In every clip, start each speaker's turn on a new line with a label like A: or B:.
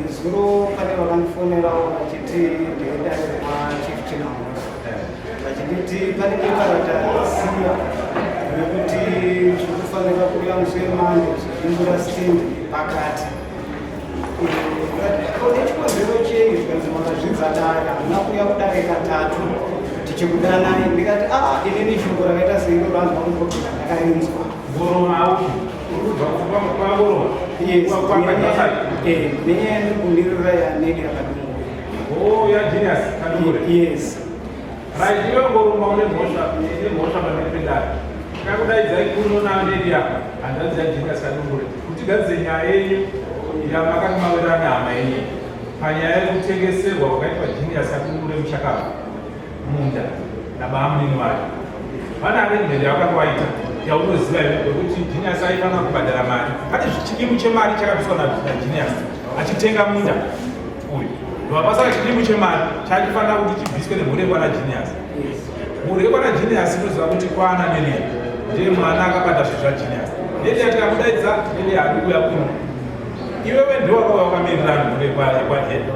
A: Nezuro pane vakandifonerawo vachiti ndiri kwaChief Chinamhora, vachinditi pane pepa ratasiya rekuti tiri kufanira kuuya musi weMande kuzodimbura stand pakati. Nechikonzero chei? Zvikanzi makazvidza dare, hamuna kuuya kudare katatu tichikudanai. Ndikati, a ah, inini shoko rakaita seiro vanhu vakumbobvira ndakarinzwa.
B: Ngoroma auki urikubva kwaNgoroma?
A: Yes, nenyaya ndiri yaNelia Kadungure.
B: Oh, yaGenius Kadungure?
A: Yes.
B: Right, iwe Ngoroma, une mhosva, ine mhosva pamberi pedare. Takakudaidzai kuno naNelia, hanzvadzi yaGenius Kadungure, kuti gadzise nyaya yenyu yamakanga mawirirana nehama yenyu panyaya yekutengeserwa kwakaitwa Genius Kadungure muchakabva munda nabamunini wake. Pane arrangement yavakanga waita yaunoziva iwe yekuti Genius aifanira kubhadhara mari. Pane chidimu chemari chakabviswa naGenius achitenga munda uyu, ndopasaka chidimu chemari chachifanira kuti chibviswe nemhuri yekwana Genius. Mhuri yekwana Genius inoziva kuti kwana Nelia ndiye mwana akabata zvinhu zvaGenius. Nelia tikamudaidza, Nelia haadi kuuya kuno. Iwewe ndiwe wakauya wakamirira mhuri,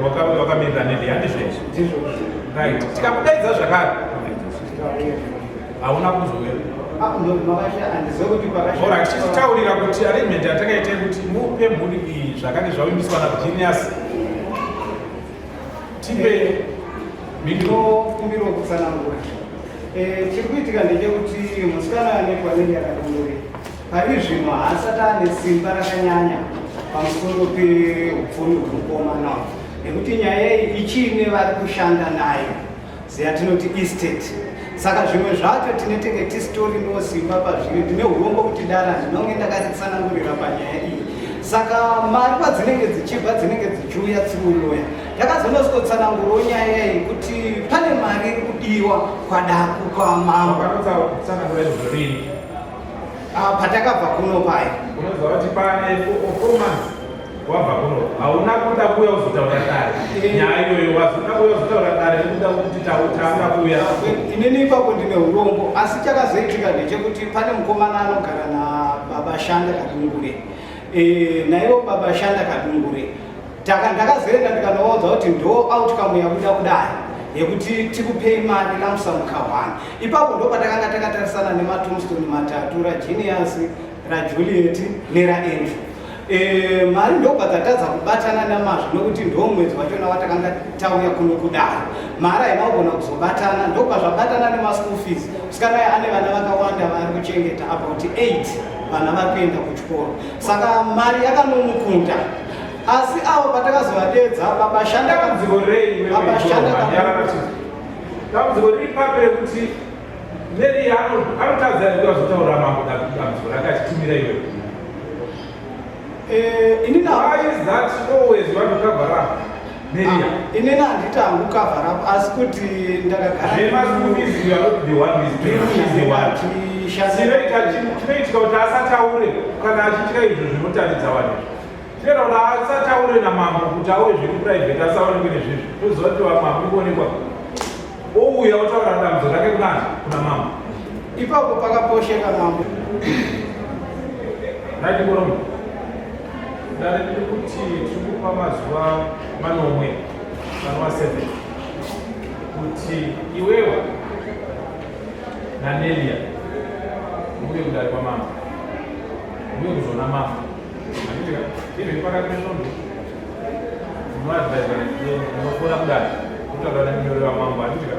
B: wakauya wakamirira Nelia, handizvo? Right, tikakudaidza zvakare hauna kuzouya. Alright, tichitaurira kuti arrangement yatakaita yekuti mupe mhuri iyi zvakange zvavimbiswa naGenius, tipe mhinduro.
A: Ndinokumbirwa kutsanangura. Chiri kuitika ndechekuti musikana anekwa Nelia Kadungure pari zvino haasati ane simba rakanyanya pamusoro peupfumi hwemukomana, nekuti nyaya iyi ichiine vari kushanda nayo, ziyatinoti estate. Saka zvimwe zvacho tinetenge tisitorino simba pazviri. Ndine urombo kuti dara ndinonge ndakatsanangurira panyaya iyi. Saka mari kwadzinenge dzichibva, dzinenge dzichiuya tsiunoya. Ndakazonosvotsanangurawo nyaya iyi kuti pane mari iri kudiwa kwadaku kwamambo.
B: Wakatsanangura izvozvo rini?
A: Ah, patakabva kuno paya.
B: Unoziva kuti pane 4 months wabva kuno, hauna kuda kuuya kuzotaura dare nyaya iyoyo. Wazoda kuuya kuzotaura dare nekuda kuti tauda kuuya.
A: Inini ipapo ndine urombo, asi chakazoitika ndechekuti pane mukomana anogara nababa Shanda Kadungure. Naivo baba Shanda Kadungure taka ndakazoenda ndikanovaudza kuti ndo outcome yabuda kudai yekuti tikupei mari lump sum ka1. Ipapo ndo patakanga takatarisana nematombstone matatu, raGenius, raJuliet neraAndrew. Mari ndobva dzatadza kubatana namazvo, nokuti ndo mwedzi wachona watakanga tauya kuno kudaro mari haina kugona kuzobatana. Ndobva zvabatana nemaschool fees. Musikana ane vana vakawanda vari kuchengeta, about 8 vana vari kuenda kuchikoro, saka mari yakanomukunda. Asi avo patakazovadedza, baba Shanda
B: Dambudziko rei iwewe?
A: Baba Shanda.
B: Dambudziko riri papi rekuti Nelia anotadza here kuti azotaurira mambo dambudziko rake achitumira iwewe?
A: Inini
B: Why is that always you want to cover up Nelia?
A: Inini handiti hangu cover up, asi kuti ndakagara
B: Zvemaschool fees, you are not the one who is paying, she is the one. Chinoitika kuti asataure kana achitya izvo zvinotaridza vanhu, chinoita kuti asataure namambo kuti auye zviri private, asaonekwe nezvizvo. Toziva kuti vamwe hamuri kuonekwa, ouya otaura dambudziko rake kunani? Kuna mambo.
A: Ipapo pakaposheka, mambo.
B: Right, Ngoroma, dare riri kuti tiri kupa mazuva 7, anova 7, kuti iwewe naNelia muve kudare kwamambo, muve kuzoona mambo. Handitika even pakati pesvondo munoadvaisa, munofona kudare kutaura nemunyori wamambo, handitika?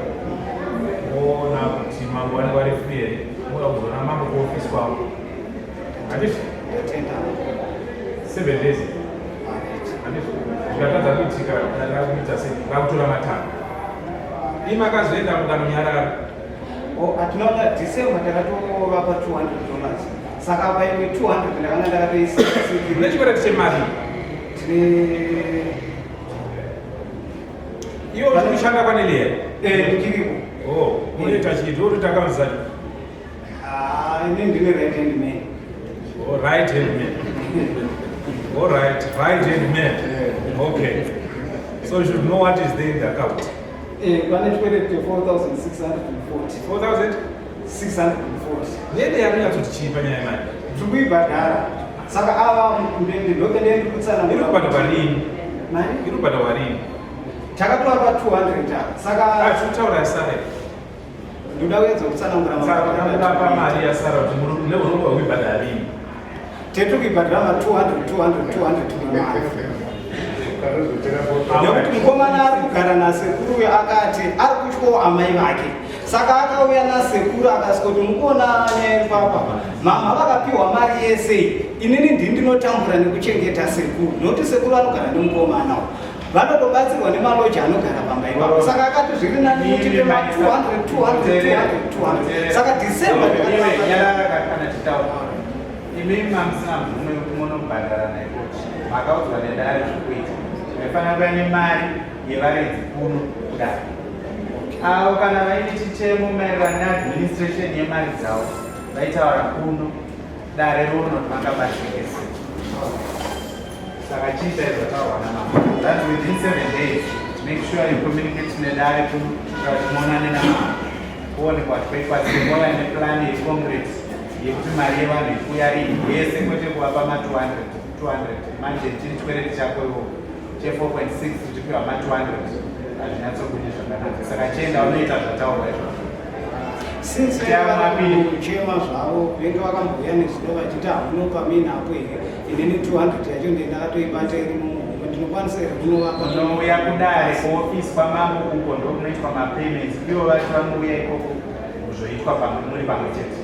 B: Moona kuti mambo vanenge vari free here, moda kuzoona mambo kuofisi kwavo, handiti?
A: Ndatenda.
B: 7 days, handiti? Zvikatadza kuitika, rakuita sei? Rakutora matanho. Imi akazoenda mukanonyarara.
A: Oh, atinoona December takatovapa $200, saka apa imwe 200 ndakanga ndakatoisa.
B: Mune chikwereti chemari?
A: Tine.
B: Iwe uri kushanda kwaNelia?
A: Eh, ndichiripo.
B: Oh, unoita chii? Ndototanga zacho.
A: Ah, ini ndine right hand man.
B: Oh, right hand man. All right, right hand man. Okay, so you should know what is there in the account.
A: Eh, pane chikwereti 4640.
B: 4000
A: 640.
B: Nene yakunyatsoti chii panyaya yemari?
A: Tiri kuibhadhara, saka ava ndopende ndiri
B: Iri
A: kutsanangura.
B: Kubhadharwa rini?
A: Mari?
B: Inobhadharwa rini?
A: Takatovapa 200 apa, saka
B: Ah, tiri yasara.
A: Ndoda kuedza kutsanangura.
B: Saka makavapa mari yasara kuti mune urongwa hwekuibhadhara rini?
A: Tete kuibhadhara ma 200 200 200 mumari, nekuti mukomana ari kugara nasekuru uyo akati ari kutyawo amai vake, saka akauya nasekuru akasika kuti mukuona nyaya iri papa, mama vakapiwa mari yese, inini ndini ndinotambura nekuchengeta sekuru, nokuti sekuru anogara nemukomana uyu, vanotobatsirwa nemaloja anogara pamba ipapo. Saka akati zviri nani mutipe ma 200 200 200 200. Saka December
C: Iwe nyarara kana titaura. Imi mamusina mvumo yekuti munobhadhara naikoti, makaudzwa nedare zvekuita. Maifanira kuya nemari yevaredzi kuno kudare. Avo kana vaine chichemo maererano neadministration yemari dzavo, vaitaura kuno, dare rono kuti vangabatsirike sei. Saka chiitai zvataurwa namama. That's within 7 days. Make sure you communicate nedare kuno kuti muonane namama, kuonekwa kuti kwaitwa sei, mouya neplan yeconcrete yekuti mari yevanhu ikuya rini yese, kwete kuvapa ma200 200. Manje chiri chikwereti chako iwo che4.6, uchipiwa ma200, hazvinyatsobudi zvakanaka. Saka chienda unoita zvataurwa izvozvo.
A: Since
C: Chama
A: kuchema zvavo venge vakambouya nezvido vachiti hamunopa minapo here, inini 200 yacho ndiye ndakatoibata iri mumuhomwe, ndinokwanisa here kunovapa?
C: Unouya kudare, kuofisi kwamambo uko ndokunoitwa mapayments. Ivo vacho vanouya ikoko, zvoitwa pamwe, muri pamwe chete.